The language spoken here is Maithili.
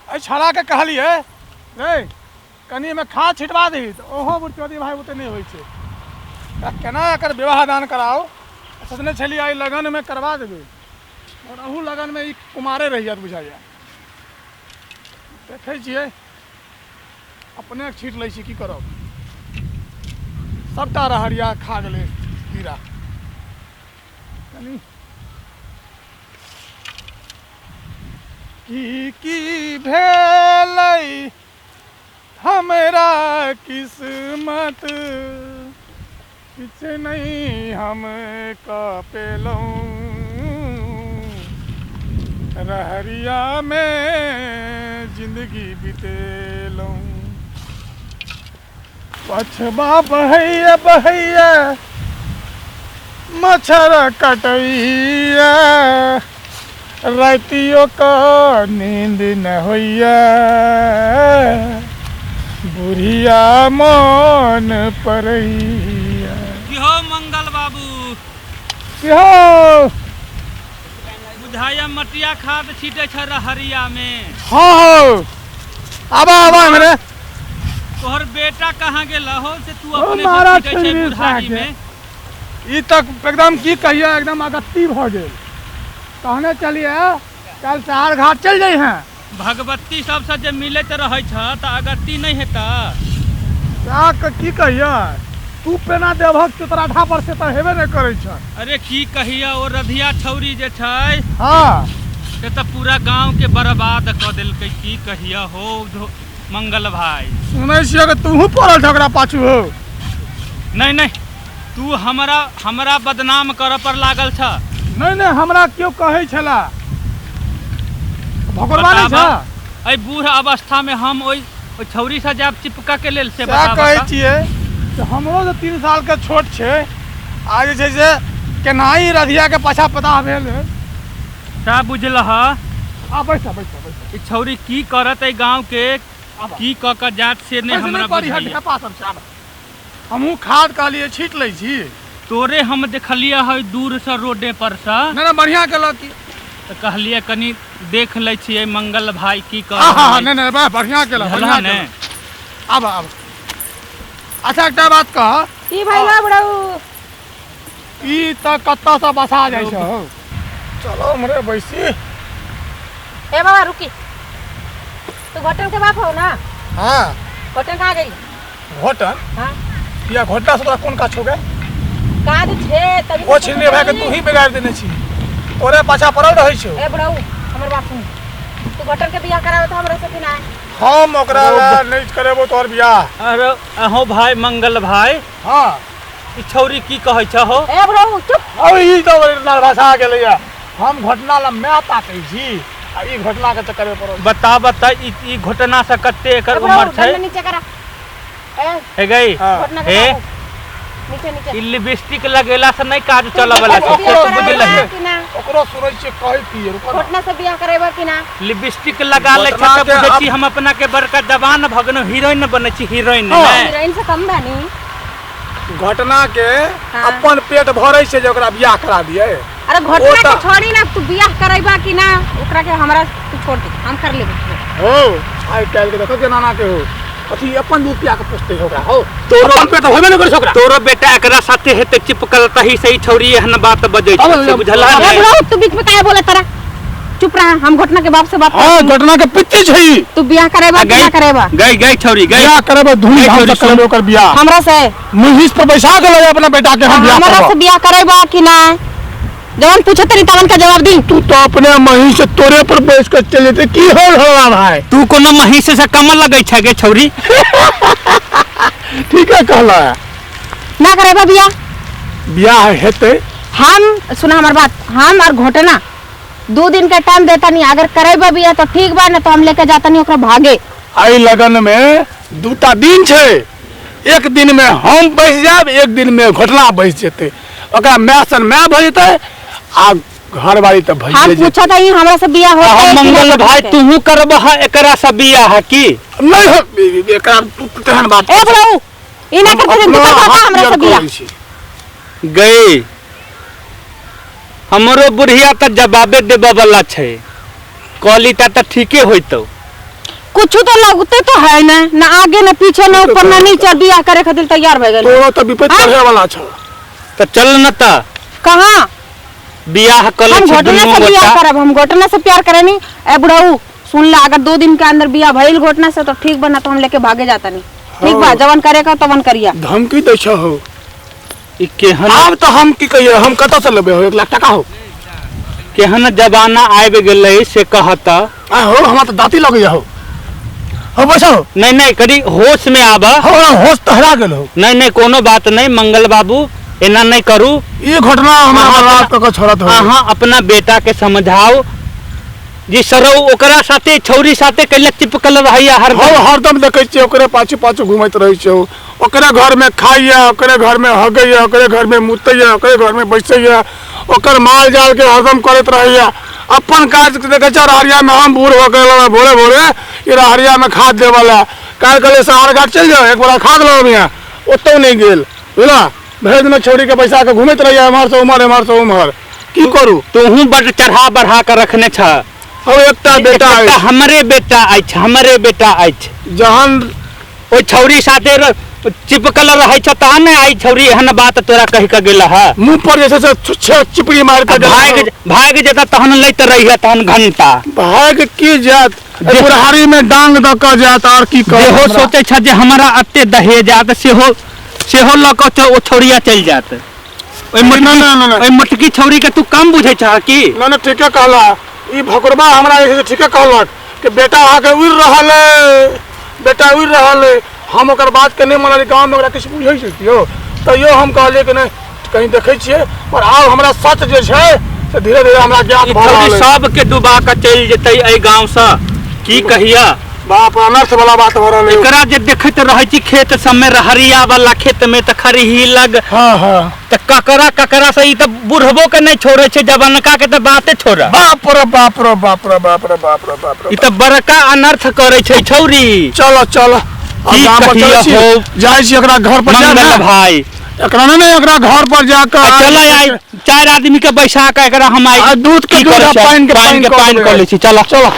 एहि छौड़ाके कहलियै रे कनि एहिमे खाद छिटवा दही तऽ ओहो बुढ़चोदी भाय ओते नहि होइ छै। तऽ केना एकर विवाह दान कराउ? सोचने छलियै एहि लगनमे करवा देबै, मगर अहू लगनमे ई कुमारे रहि जायत बुझाइए। देखै छियै, अपने छीट लै छी, की करब। सभटा रहरिया खा गेलै कीड़ा। कनि की की भेलै हमरा किस्मत, किछु नहि हम कऽ पेलहुँ, रहरियामे जिन्दगी बितेलहुँ। पछबा बहैया बहैया, मच्छर कटैया, रातियो क नींद न होइया, बुढ़िया मन पड़ैया। की हो मंगल बाबू? की हो? बुझाइया मटिया खाद छीटे छ रहरिया में। हाँ हो, आबा आबा हमरे। तोहर बेटा कहाँ गेल हो से तू ओ अपने से महाराज छीटे छै छीन बुढ़ारी के। में? ई तक एकदम की कहिए, एकदम अगत्ती भऽ गेल। कहने चलिए कल शहर घाट चल जाइ हैं। भगवती सबसँ जे मिलैत रहै छ तऽ अगत्ती नहि हेतऽ? सएह के की कहिए, तू पेना देबहक चतराठा पर से तऽ हेबे नहि करै छ। अरे की कहिए, ओ रधिया छौरी जे छै से तऽ पूरा गांव के बर्बाद कऽ देलकै। की कहिए हो मंगल भाई। सुनै छियै कि तूहू पड़ल छ ओकरा पाछू हो? नहि नहि, तू हमरा हमरा बदनाम करऽ पर लागल छ। नहि नहि, हमरा केओ कहै छला भगोरवा नहि छ। एहि बूढ़ अवस्था में हम ओहि ओहि छौरी से जायब चिपका के लेल से? सएह बताबऽ। कहै तऽ। छियै से हमरो तऽ 3 साल के छोट छै, आ जे छै से केनाही रधिया के पाछा पता भेल है। सएह बुझलह? आ बैस बैस बैस। ई छौरी की करत एहि गांव के, आबऽ। की कऽ कऽ जात से नहि बैस, हमरा नहि पड़ी बुझाइया। ढेपा सब छै, आबऽ। हमहूँ खाद कहलियै छीट लै छी। तोरे हम देखलियै है दूर से रोडे पर से। नहि नहि, बढ़िआँ केलक की। तऽ कहलियै कनि देख लै छियै मंगल भाई की कर हाँ हाँ रहल नहि नहि, बा, बढ़िआँ केलक। बुझलह बढ़िआँ ने? केलक। आबऽ आबऽ। अच्छा एकटा बात कह। की भइल बुढ़ऊ? ई तऽ कतऽसँ बसा जाइ छै हौ। चलो उम्हरे बैसी। ए बाबा रुकी, तू घोटन के बाप हो ना? हाँ। घोटन कहाँ गई? घोटन? हाँ। या घोटना से तोरा कोन काज छौ गे? काज छे तभी। ओ छिनने भाई के तू ही बिगाड़ देने छी, तोरे पाछा पड़ल रहै छौ। ए बुढ़ऊ, हमर बात सुन, तू घोटन के बियाह करावे तो हमरा से कि ना? हम ओकरा ला नहीं करेबो तोहर बियाह। अरे अहो भाई मंगल भाई। हाँ। ई छौरी की कहै छ हो? ए बुढ़ऊ चुप। अब ई तो भाषा गेलैया। हम घटना ला मैं ताकै छी आ ई घटना के चक्कर में पड़ल। बता बता, ई ई घटना से कते एकर ए बुढ़ऊ, उम्र छै? डंडा नीचे करा। ए हे गई। हाँ। घटना के हे। बाबू, नीचे नीचे। ई लिपस्टिक लगेला से नहीं काज चलऽ वाला छै। बियाह से करावे बुझलही? कि ना? ओकरो सुनै छियै कहै की रुको ना। घटना से बियाह करेबा कि ना? लिपस्टिक लगा लै छै घटना तऽ के बुझै अब- छी हम अपना के बड़का जवान भऽ गेलहुँ, हीरोइन बनै छी हीरोइन। हाँ। नहि हीरोइन से कम बानी? घटना के हाँ। अपन पेट भरै छै जे ओकरा बियाह करा दियै। अरे घटना ओ के तऽ- छोड़ी ना, तू बियाह करेबा कि ना? ओकरा के हमरा तू छोड़ दे, हम कर लेबे। हो आइ काल्हि के देखो जनाना के हो, अथी अपन दूध पिया के पोसते हो ओकरा हो। तोरो अपन पेट होबे नहि करै छै ओकरा। तोरो बेटा एकरा साथे हेतै चिपकल तही से ई छौरी एहन बात बजै छै, से बुझलह अरे ने? बुढ़ऊ, तू बीच में काहे बोले तारा? चुप रहा, हम घटना के बाप से बात हाँ करते हैं। घटना के पित्ती छै ई। तू बियाह करेबा कि ना करेबा? गई गई छौरी गई। बियाह करेबै, धूम गई धाम छौरी, से करेबै ओकर बियाह। हमरा से महिष पर बैसा के लऽ अपना बेटा के हम बियाह हमरा से करब। बियाह करेबा कि ना? जवन पूछत रही तवन का जवाब दी। तू तो अपने महिष से तोरे पर बैस के चल जेते की हो होला भाई? तू कोनो महिष से कम लगै छै गे छौरी? ठीक है कहला। ना करेबा बियाह? बियाह हेतै। हम सुना हमर बात, हम और घोटना 2 दिन के टाइम देता नहीं, अगर करेबा बियाह तो ठीक बा, ना तो हम लेके जाता नहीं ओकरा भागे। आई लगन में 2टा दिन छै, एक दिन में हम बैस जायब, एक दिन में घोटना बैस जेतै। ओकरा my सन my भऽ जेतै आ घरवाली तऽ हम भइए जेतै। पूछत हई हमरा से बियाह होतै अहाँ कि ना मंगल होतै? भाई तूहू करबह एकरा से बियाह की? नहीं हो, एकरा तू तेहन बात। ए बुढ़ऊ, ई ना हम करते अपना तू करबा हाथ हमरा से पियर बियाह? करै छी। गई हमरो बुढ़िया तऽ जवाबे देबऽ वाला छै, कहली ता तऽ ठीके होइतौ। कुछ तो लगते तो है ना, ना आगे ना पीछे ना ऊपर ना नीचे, बियाह करे खातिर तैयार भए गेल। तोरो तऽ विपैत हाँ? चढ़े वाला छ। तऽ चल न तऽ कहाँ बियाह कर लै हम छी घोटना दुनू से बियाह गोटा। करब, हम घोटना से प्यार करेनी। ए बुढ़ऊ सुन ला, अगर 2 दिन के अंदर बियाह भइल घोटना से तो ठीक बना, तो हम लेके भागे जाता नहीं। ठीक बा, जवन करे का तवन करिया। धमकी दै छ हो। ई केहन आब तऽ हम की कहिए, हम कतऽ से लेबै हो 1 लाख टका हो? केहन जमाना आबि गेलै से कहत। आ हो हमरा तऽ दाँती लगैया हो। हो बैसो। नहीं नहीं करी होश में आब। हो होश तऽ हरा गेल हो। नहीं नहीं कोनो बात नहीं मंगल बाबू, एना नहीं करू। ई घटना हमरा बर्बाद कऽ के छोड़त हो। अहाँ अपना बेटा के समझाओ जी सरौ ओकरा साथे छौरी साथे कैला चिपकल रहैया हरदम। हो हरदम देखै छियै ओकरे पाछू पाछू घुमैत रहै छै, ओकरे घर में खाइया, ओकरे घर में हगैया, ओकरे घर में मुतैया, ओकरे घर में बैसैया, ओकर माल जाल के हरदम करैत रहैया। अपन काज देखै छै रहरिया में हम बूढ़ भऽ गेलहुँ भोरे भोरे ई रहरिया में खाद देबऽ लए। काल्हि कहलियै सहार घाट चलि जाउ एक बोरा खाद लऽ अबिहे, ओतौ नहि गेल बुझला। भरि दिना छौरी के बैसा के घुमैत रहैया एम्हर से उम्हर एम्हर से उम्हर। की करू? तोहू बड चढ़ा बढ़ा के रखने छ। हौ एकटा बेटा एकटा अछि। हमरे बेटा अछि, हमरे बेटा अछि। जहन ओहि छौरी साथे चिपकल रहै छ तहन ने आई छौरी एहन बात तोरा कहि के गेल ह। मुंह पर जे छै से छुच्छे चिपड़ी मारि के गेल भागि भागि जेता तहन लैत रहिहे तहन घंटा। भागि की जायत, बुढ़ारी में डांग दऽ के जायत आर की कहू। जेहो सोचै छ जे हमरा एते दहेज आयत सेहो सेहो लऽ कऽ ओ छौरिया चलि जायत। ओहि मोटकी ओहि मोटकी छौरी के तू कम बुझै छह की? ना ना ठीके कहला ई भकुरबा हमरा जे छै से ठीके कहलक कि बेटा अहाँके उड़ि रहल अइ, बेटा उड़ि रहल अइ। हम ओकर बात के नहि मानलियै, गाँवमे ओकरा किछु बुझै छै केओ? तैयो हम कहलियै कि नहि कहीं देखै छियै, पर आब हमरा सच जे छै से धीरे धीरे हमरा ज्ञात ई भऽ छौरी रहल अइ। सबके डुबा कऽ चलि जेतै एहि गाँवसँ, की कहिया। बाप अनर्थ वाला बात भऽ रहल अइ। एकरा जे देखैत रहै छी खेत सबमे, रहरिया वाला खेत में तऽ खरही लग। हाँ, हाँ। तऽ ककरा ककरा से ई तऽ बुढ़बो के नहि छोड़ै छै, जवनका के तऽ बाते छोड़। बाप रे बाप रे बाप रे बाप रे बाप रे बाप रे। ई तऽ बड़का अनर्थ करै छै छौरी। चलो चलो की गाम पर कहिया चलै छी। हो? जाइ छी एकरा घर पर जा मंगल ने। भाई। एकरा नहि, नहि, एकरा घर पर जा कऽ चल आइ 4 आदमी के बैसा के एकरा हम आइ आ दूध के की दूध करै आ छै? पानि के पानि के पानि पानि कऽ कऽ लै छी। चल चल।